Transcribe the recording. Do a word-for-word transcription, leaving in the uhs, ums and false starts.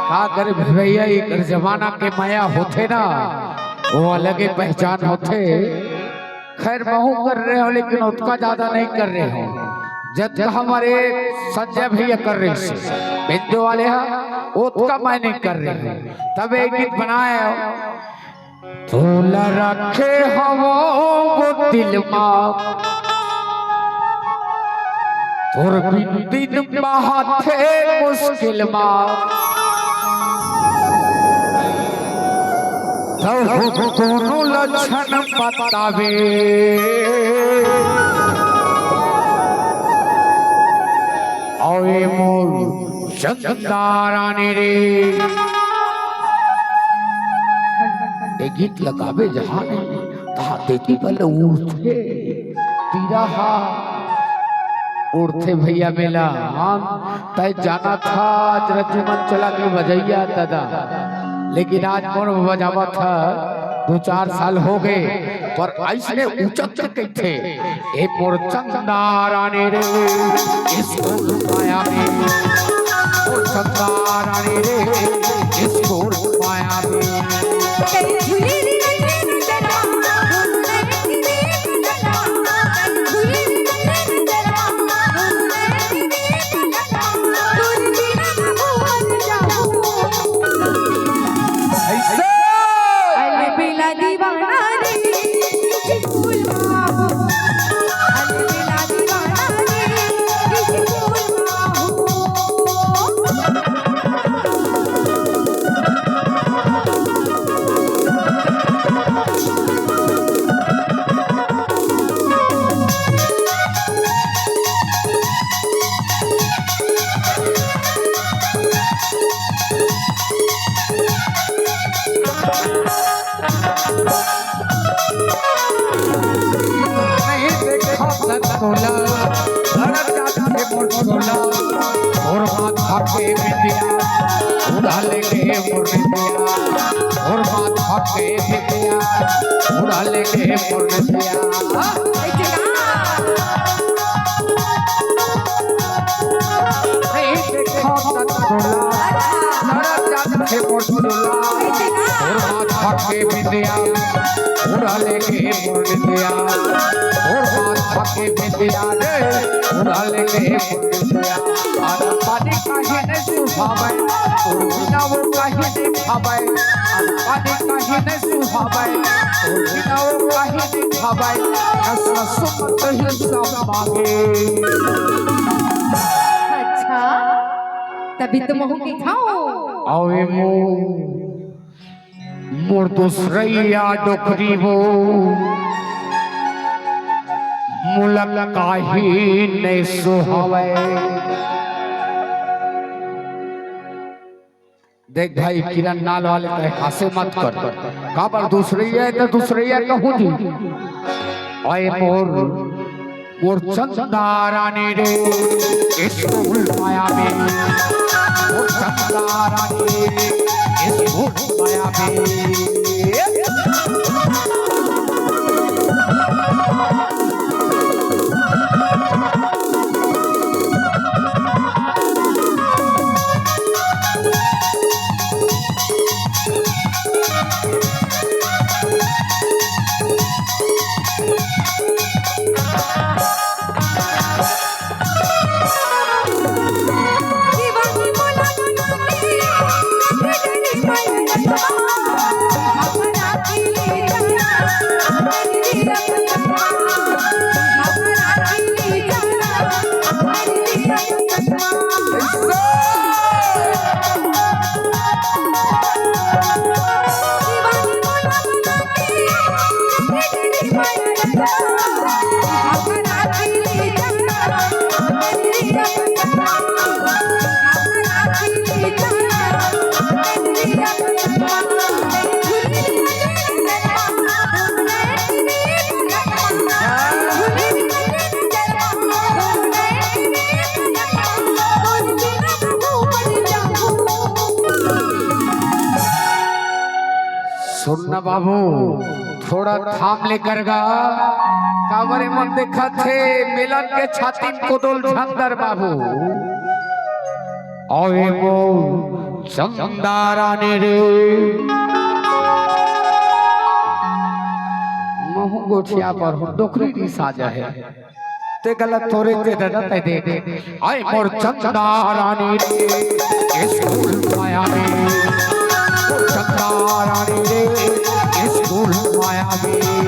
का करे भैया, एकर जमाना के मया होथे ना, वो अलगे पहचान होथे। खैर, महूं कर रहे हो, लेकिन ओतका ज्यादा नहीं कर रहे हो, जतका हमर संजय भैया कर रहे से, बेंजो वाले हा, ओतका मैं नहीं कर रहे हो। तब एक गीत बनाए हो, तोला रखे हवं वो दिल मा, तोर बिन दिन बहाथे मुश्किल मा। तब कोनो लक्षण बतावे, अउ ए मोर चंदा रानी रे। ए गीत लगाबे जहां ने, तहां देती बल उठथे पीरा हा। उठथे भैया मेला, हां, तय जाना था आज रज्जू मन चला के बजैया दादा, लेकिन आज मोर बजावा था, दो चार साल हो गए, पर ऐसने उचक के कहिथे, ए मोर चंदा रानी रे, स्कूल माया में, मोर चंदा रानी रे, स्कूल माया में। ऐसे। अलबेला दीवाना रे, स्कूल मा हो। अलबेला दीवाना रे, स्कूल मा हो। नहीं देखा तक तोला, धड़क जात के मोर छोला, मोर माथा के बिंदिया, उड़ा लेके मोर बिंदिया, मोर माथा के बिंदिया, उड़ा लेके मोर बिंदिया। नहीं देखा तक तोला, धड़क जात के मोर छोला, मोर माथा के बिंदिया, उड़ा लेके मोर बिंदिया, मोर माथा के बिंदिया रे, उड़ा लेके मोर बिंदिया। अरे पानी काहे नहीं सुहावे, तोर बिना वो काहे नहीं खावे। अरे पानी काहे नहीं सुहावे, तोर बिना वो काहे नहीं खावे। ऐसा सुमत ही सब मांगे। अच्छा, तभी तो महूं के खाओ। अउ ए मोर मोर दूसरइया डोकरी वो, मोला काहे नहीं सुहावे। देख भाई किरण नाल वाले, तैं हासे मत कर, काबर दूसरइया हे त दूसरइया कहूं जी। अउ ए मोर मोर चंदा रानी रे, स्कूल माया में। मोर चंदा रानी रे, स्कूल माया में। सुन ना बाबू, थोड़ा थाम ले करगा, काबर ए मन देखत हे, मिलन के छाती में कोदोल झंदर बाबू। अउ ए मोर चंदा रानी रे, महू गोठिया बर हूँ, डोकरी नी साजा हे। ते गलत थोरे ते दादा ते दे। आय मोर चंदा रानी रे, स्कूल माया में। मोर चंदा रानी रे, स्कूल माया में।